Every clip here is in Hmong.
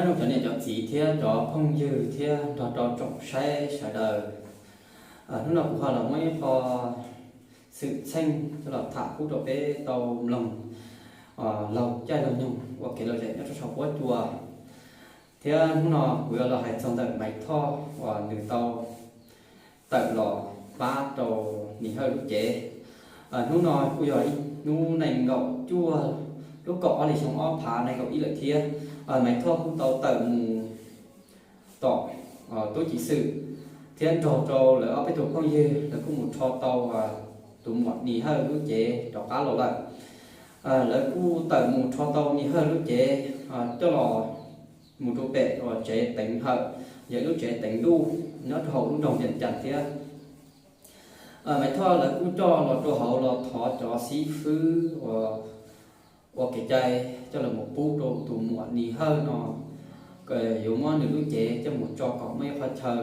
Nyob zoo cov niam cov txiv thiab cov phooj ywg thiab nrog rau tsoom saib sawv daws. Hnub no kuv ho los muab ib qho xwm txheej coj los tham pub rau peb tau mloog laug caij laug nyoog ua kev lom zem nyob rau saum huab cua. Thiab hnub no kuv yuav los hais txog ntawm Maiv Thoj uas nws tau tawm los pab rau Nis Hawj lub cev. Hnub no kuj yog hnub nees nkaum cuaj lub kaum ob hlis xyoo ob phav nees nkaum ib lawm thiab. Maiv Thoj kuj tau tawm mus tom tub ceev xwm thiab nrog rau lawv ob peb tug phooj ywg lawv kuj mus rho tau tus muam Nis Hawj lub cev rov qab los lawm. Lawv kuj tawm mus rho tau Nis Hawj lub cev coj los mus rau pem tsev teev hawm, yog ib lub tsev teev ntuj nyob rau hauv lub nroog Viam Cas thiab. Maiv Thoj lawv kuj coj los rau hauv los thov cov xib fwb uas ua kev cai coj los mus pub rau tus muam Nis Hawj no yuav muab nws lub cev coj mus tso kom muaj ib qhov chaw.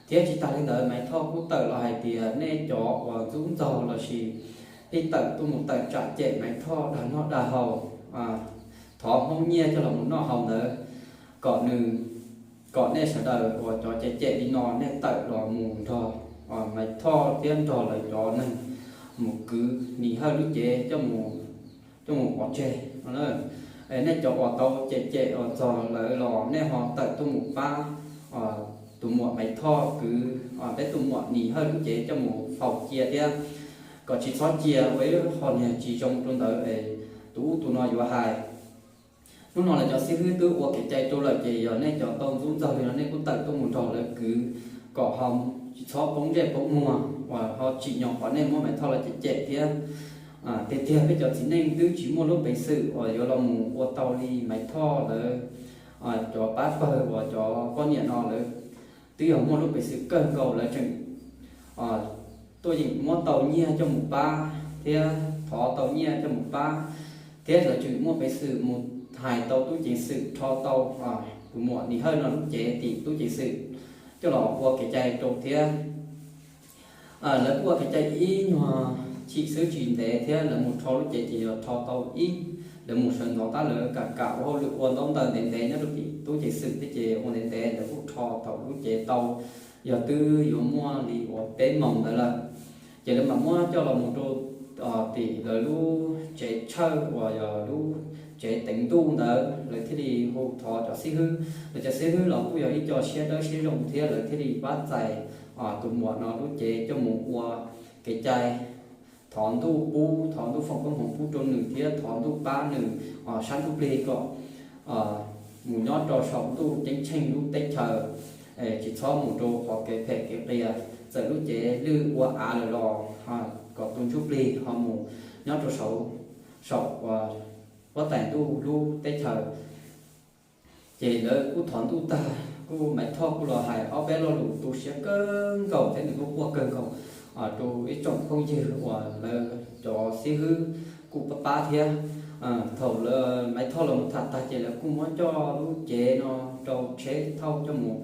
Thiab tsis tas li ntawd Maiv Thoj kuj tawm los hais tias nej cov uas ntxub ntxaug lossis pheej tawm tuaj mus tawm tsam cem Maiv Thoj dag noj dag haus, thov Hmoob nyiaj coj los mus noj haus ntawd, kom nws, kom nej sawv daws uas cov cem cem li no nej tawm los mus nrog Maiv Thoj thiab nrog lawv cov neeg mus kwv Nis Hawj lub cev coj mus pov tseg. Nej cov uas tau cem cem uas txog lawv los nej ho tawm tuaj mus pab tus muam Maiv Thoj kwv peb tus muam Nis Hawj lub cev coj mus faus cia thiab, kom tsis txhob cia ua ib qho niag tsis zoo rau ntawd es tus ub tus no yuav hais. Hnub no lawv cov xib fwb twb ua kev cai rau lawm ces yog nej cov tau ntxub ntxaug li no nej kuj tawm tuaj mus nrog lawv kwv kom ho tsis txhob poob ntsej poob muag uas ho tsim nyog qhov nej muab Maiv Thoj los cem cem thiab. Tiag tiag peb cov txiv neej twb tsis muaj lub peev xwm uas yuav los mus ua tau li Maiv Thoj lawv cov pab pawg uas cov poj niam no lawv twb yog muaj lub peev xwm kawg nkaus lawv tseem tuaj yeem muab tau nyiaj coj mus pab thiab thov tau nyiaj coj mus pab, thiab lawv tseem muaj peev xwm mus hais tau tub ceev xwm rho tau tus muam Nis Hawj no lub cev tim tub ceev xwm coj los ua kev cai rau thiab. Lawv kuj ua kev cai ib nyuag chim xwb tsis ntev thiab lawv mus rho lub cev ces yog rho tau ib, lawv mus sawv ntxov tab lawv kam kam ua hauj lwm ua ntaub ntawv ntev ntev nyob rau tim tub ceev xwm thiab ces ua ntev ntev lawv kuj rho tau lub cev tau, yog twb yuav muaj li uas peb moos ntawd lawm. Ces lawv mam muab coj los mus rau tim lawv lub tsev tshawj uas yog lub tsev teev ntuj ntawd lawv thiaj li hu thov cov xib hwb. Lawv cov xib hwb los kuj yog ib co siab dawb siab zoo thiab lawv thiaj li pab txais tus muam no lub cev coj mus ua kev cai, thov ntuj pub, thov ntuj foom koob hmoov pub rau nws thiab thov ntuj pab nws sab ntsuj plig kom mus nyob rau saum ntuj ceeb tsheej lub teb chaws, tsis txhob mus rau qhov kev phem kev qias. Txawm lub cev lwj ua av lawm los kom tus ntsuj plig ho mus nyob rau saum, saum huab tais ntuj lub teb chaws. Ces lawv kuj thov ntuj tag kuj Maiv Thoj kuj los hais ob peb lo lus tu siab kawg nkaus thiab nws kuj quaj kawg nkaus rau ib tsoom phooj ywg uas lawv cov xib hwb kuj pab pab thiab. Thaum lawv Maiv Thoj los mus tham tag ces lawv kuj muab coj lub cev no rau tsheb thauj coj mus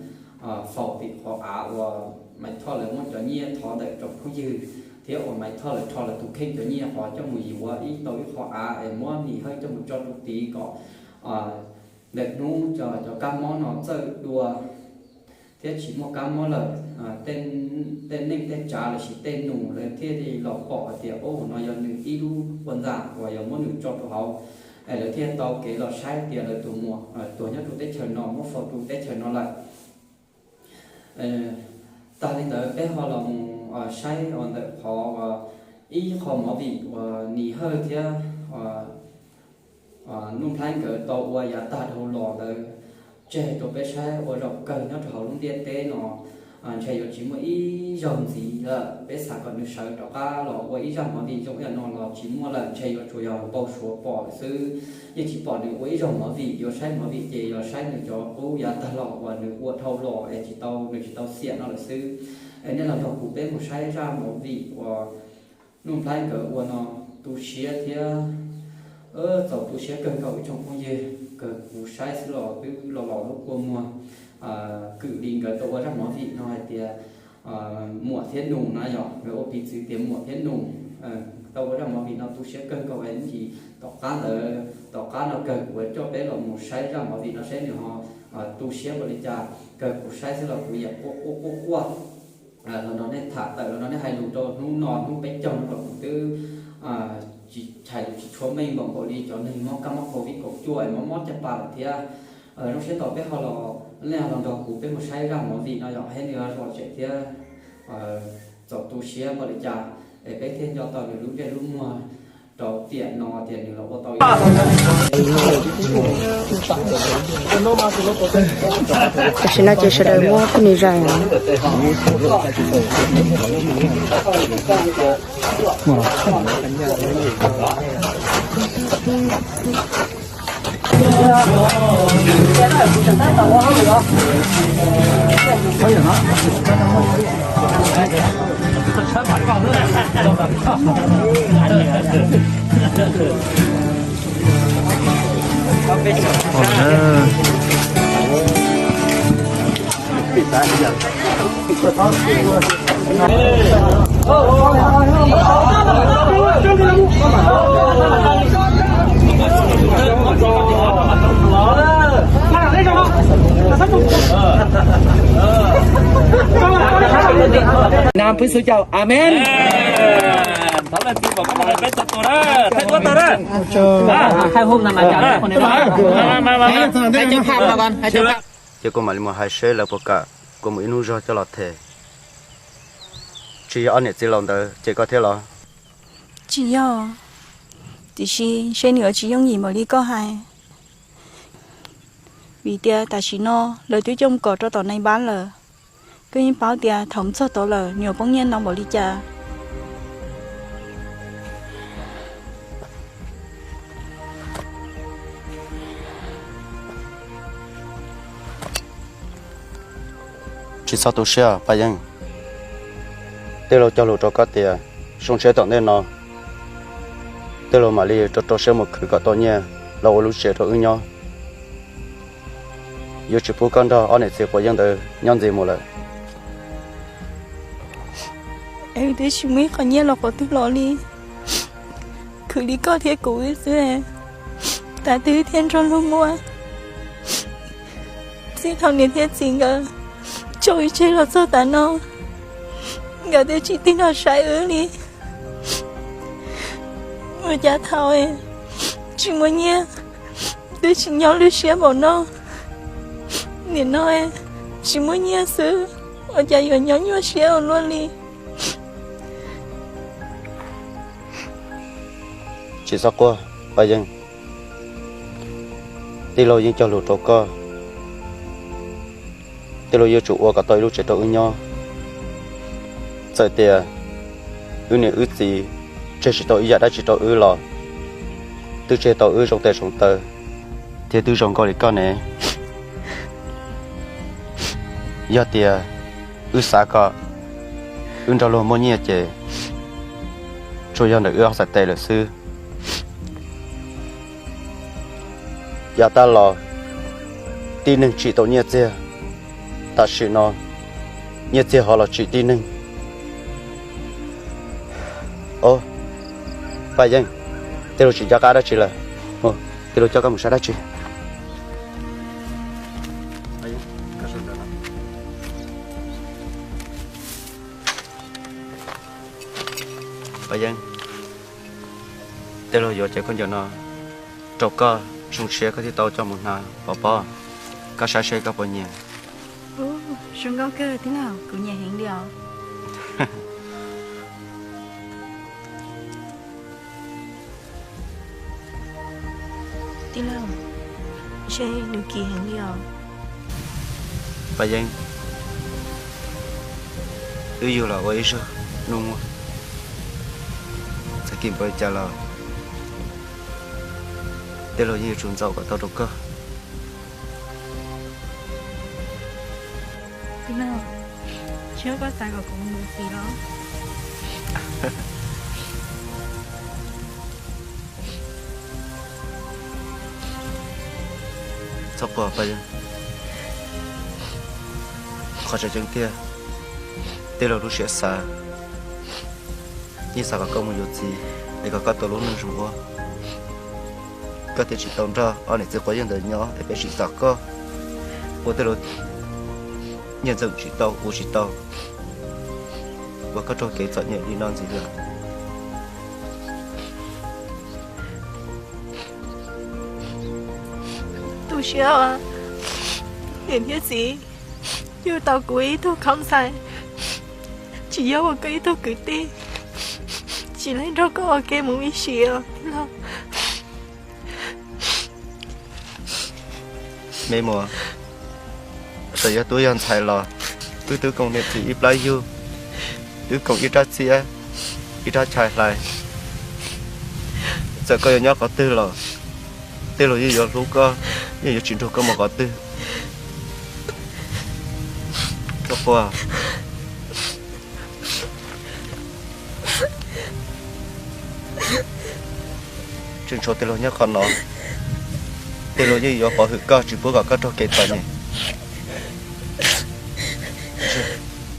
faus tim qhov av uas Maiv Thoj lawv muab cov nyiaj thov ntawm tsoom phooj ywg thiab uas Maiv Thoj lawv rho lawv tus kheej cov nyiaj qhov coj mus yuav ib tau ib qho av es muab Nis Hawj coj mus tso rau tid kom ntawm hnub cov kab mob no txawj dua thiab tsis muaj kab mob lawm. Tej neej tej tsav lossis tej nus lawv thiaj li los pom hais tias, o, no yog nws ib lub ua ntxa uas yog muab nws tso rau hauv, es lawv thiaj tau kev los saib tias lawv tus muam tuag nyob rau teb chaws no muab faus rau teb chaws no lawm. Tag li ntawd peb ho los mus saib uas ntawm qhov ib qho movie uas Nis Hawj thiab Nuj Nplhaib nkawd tau ua yav tag dhau los ntawd tseg rau peb saib ua zaum kawg nyob rau hauv lub ntiaj teb no. Ntshe yuav tsis muaj ib zaug ntxiv lawm, peb xav kom nws sawv rov qab los ua ib zaj movie zoo ib yam no los tsis muaj lawm, ntshe yuav tsuas yog npau suav pom lawm xwb. Yeej tsis pom nws ua ib zaug movie, yuav saib movie ces yog saib nws cov qub yav tag los uas nws ua dhau los es tsis tau, nws tsis tau xiam no lawm xwb. Es nej los nrog kuv peb mus saib zaj movie uas Nuj Nplhaib nkawd ua no tu siab thiab txaus tu siab kawg nkaus ib tsoom phooj ywg. Kawg kuv saib xwb los twb los los lub kua muag. Kwm li nkawd tau ua zaj movie no hais tias muam thiab nus na, yog nkawd ua piv txwv tias muam thiab nus. Tau ua zaj movie no tu siab kawg nkaus es ntsis Tom qab ntawd, tom qab no kawg kuv coj peb los mus saib zaj movie no seb nws ho tu siab npaum li cas. Kawg kuv saib xwb los kuv yeej quaj quaj quaj quaj los nrog nej tham tawm los nrog nej hais lus rau hnub no hnub peb caug no los kuv twb tsis hais lus tsis tshua meej npaum npaum li cov neeg mob kab mob covid kaum cuaj es mob mob caj pas lawm thiab. Zoo siab tos peb ho los, nej ho los nrog kuv peb mus saib zaj movie no yom, thiab nws zoo tsem thiab txaus tu siab npaum li cas es peb thiaj nco tau nws lub ntsej lub muag rau tiam no tias nws los ua tau. Tam sim no ces sawv daws muab phooj ywg zais. Nam phwv xu caum, amen. Ces kuv mam li mus hais seb lawv puas kam kuv mus ib hnub zog coj los them. Tsis yog ob niam txiv laus ntawd ces koj thiab los? Tsis yog, tiam sis seb nws yuav tsis yooj yim npaum li koj hais. Vim tias tam sim no lawv twb coj mus kom rau tom nais npab lawm. Koj yeej paub tias thaum mus txog tod lawm nws yuav poob nyiaj ntau npaum li cas. Tsis txhob tu siab Paj Yeeb. Tij laug cog lus rau koj tias zoo siab tom ntej no tij laug mam li rau rau siab mus khwv kom tau nyiaj los ua lub tsev rau wb nyob. Yuav tsis pub koj nrog ob niam txiv quav yeeb ntawd nyob ntxiv mus lawm. Es twb tsis muaj ib qho nyiaj los qhov twg los li, khwv li koj thiab kuv wb xwb, tas twg thiaj nrog luag muaj. Txij thaum niam thiab txiv nkawd tso wb tseg los txog tav no, nkawd twb tsis tig los saib wb li. Ua cas thaum tsis muaj nyiaj twb tsis nyob lwj siab npaum no, nim no tsis muaj nyiaj xwb ua cas yuav nyob nyuaj siab ua luaj li. Tsis txhob quaj Paj Yeeb, tij laug yeej cog lus rau koj. Tij laug yuav tsum ua kom tau ib lub tsev rau wb nyob. Txawm tias wb niam wb txiv tseg tsis tau ib yam dab tsi rau wb los twb tseg tau wb zoo tes zoo taw thiab twb zoo nkauj li koj ne. Yog tias wb xav kom wb nrog luag muaj nyiaj ces tsuas yog ntawm wb ob txhais tes lawm xwb. Yav tas los tib neeg tsim tau nyiaj txiag, tam sim no nyiaj txiag ho los tsim tib neeg. Os, Paj Yeeb, tij laug tsis nco qab dab tsi lawm, tij laug coj koj mus saib dab tsi. Paj Yeeb, tij laug yuav cev khaub ncaws no rau koj, zoo siab koj thiaj tau coj mus hnav pov pob, koj saib seb koj puas nyiam. Zoo nkauj kawg tij laug, kuv nyiam heev li os. Tij laug, ntshe nws kim heev li os. Paj Yeeb, wb yug los ua ib zaug nus muag, txawm kim npaum li cas los tij laug yeej yuav tsum ntxaus kom tau rau koj. Tij laug, ntshe koj xav kom kuv mus yuav txiv los? Txhob quaj Paj Yeeb. Qhov tseem ceeb tiag, tij laug lub siab xav yeej xav kom koj mus yuav txiv es kom koj tau lub neej zoo ua. koj thiaj tsis tau nrog ob niam txiv quav yeeb ntawd nyob es peb tsis txom koj. Ua tej lus nyiaj ntxawm tsis tau, ua tsis tau, ua koj raug kev txom nyem li no ntxiv lawm. Tu siab, niam thiab txiv, yug tau kuv ib tug khaub ntxhais, tsis yog ua koj ib tug kwv tij, tsis lees nrog koj ua ke mus ib sim os. Me Muas, txawm yog tub yog ntxhais los wb twb koom niam txiv ib plab yug, twb koom ib rab txiab, ib rab chais hlais. Txawm koj yuav nyob qhov twg los tej laus yeej yuav hlub koj, yeej yuav tsis nrug koj mus qhov twg. Koj puas tseem tshuav tej laus nyob qhov no, tej laus yeej yuav pov hwm koj tsis pub kom koj raug kev txom nyem.